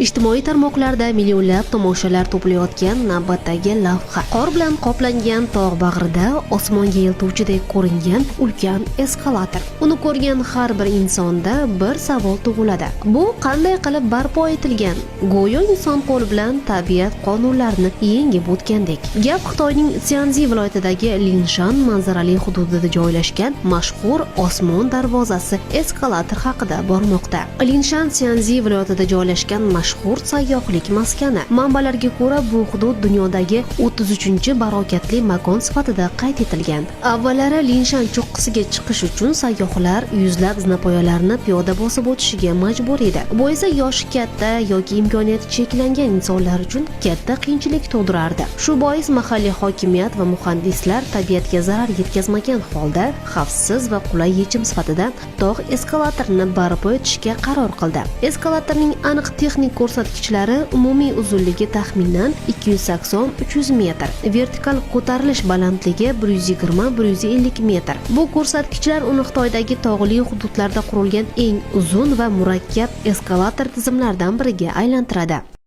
Ijtimoiy tarmoqlarda millionlab tomoshalar to'playotgan navbatdagi lavha. Qor bilan qoplangan tog' bag'rida osmonga eltuvchidek ko'ringan ulkan eskalator. Uni ko'rgan har bir insonda bir savol tug'iladi: bu qanday qilib barpo etilgan? Go'yo inson qo'li bilan tabiat qonunlarini yengib o'tgandek. Gap Xitoyning Syanzi viloyatidagi Linshan manzarali hududida joylashgan mashhur osmon darvozasi eskalator haqida bormoqda. Linshan Syanzi viloyatida joylashgan mashhur sayyohlik maskani. Manbalarga ko'ra, bu hudud dunyodagi 33 barokatli makon sifatida qayd etilgan. Avvallari Linshan cho'qqisiga chiqish uchun sayyohlar yuzlab zinapoyalarni piyoda bosib o'tishiga majbur edi. Bu esa yoshi katta yoki imkoniyati cheklangan insonlar uchun katta qiyinchilik tug'dirardi. Shu bois mahalliy hokimiyat va muhandislar tabiatga zarar yetkazmagan holda xavfsiz va qulay yechim sifatida tog' eskalatorini barpo etishga qaror qildi. Eskalatorning aniq texnik ko'rsatkichlari: umumiy uzunligi taxminan 280-300 metr, vertikal ko'tarilish balandligi 120-150 metr. Bu ko'rsatkichlar uni Xitoydagi tog'li hududlarda qurilgan eng uzun va murakkab eskalator tizimlaridan biriga aylantiradi.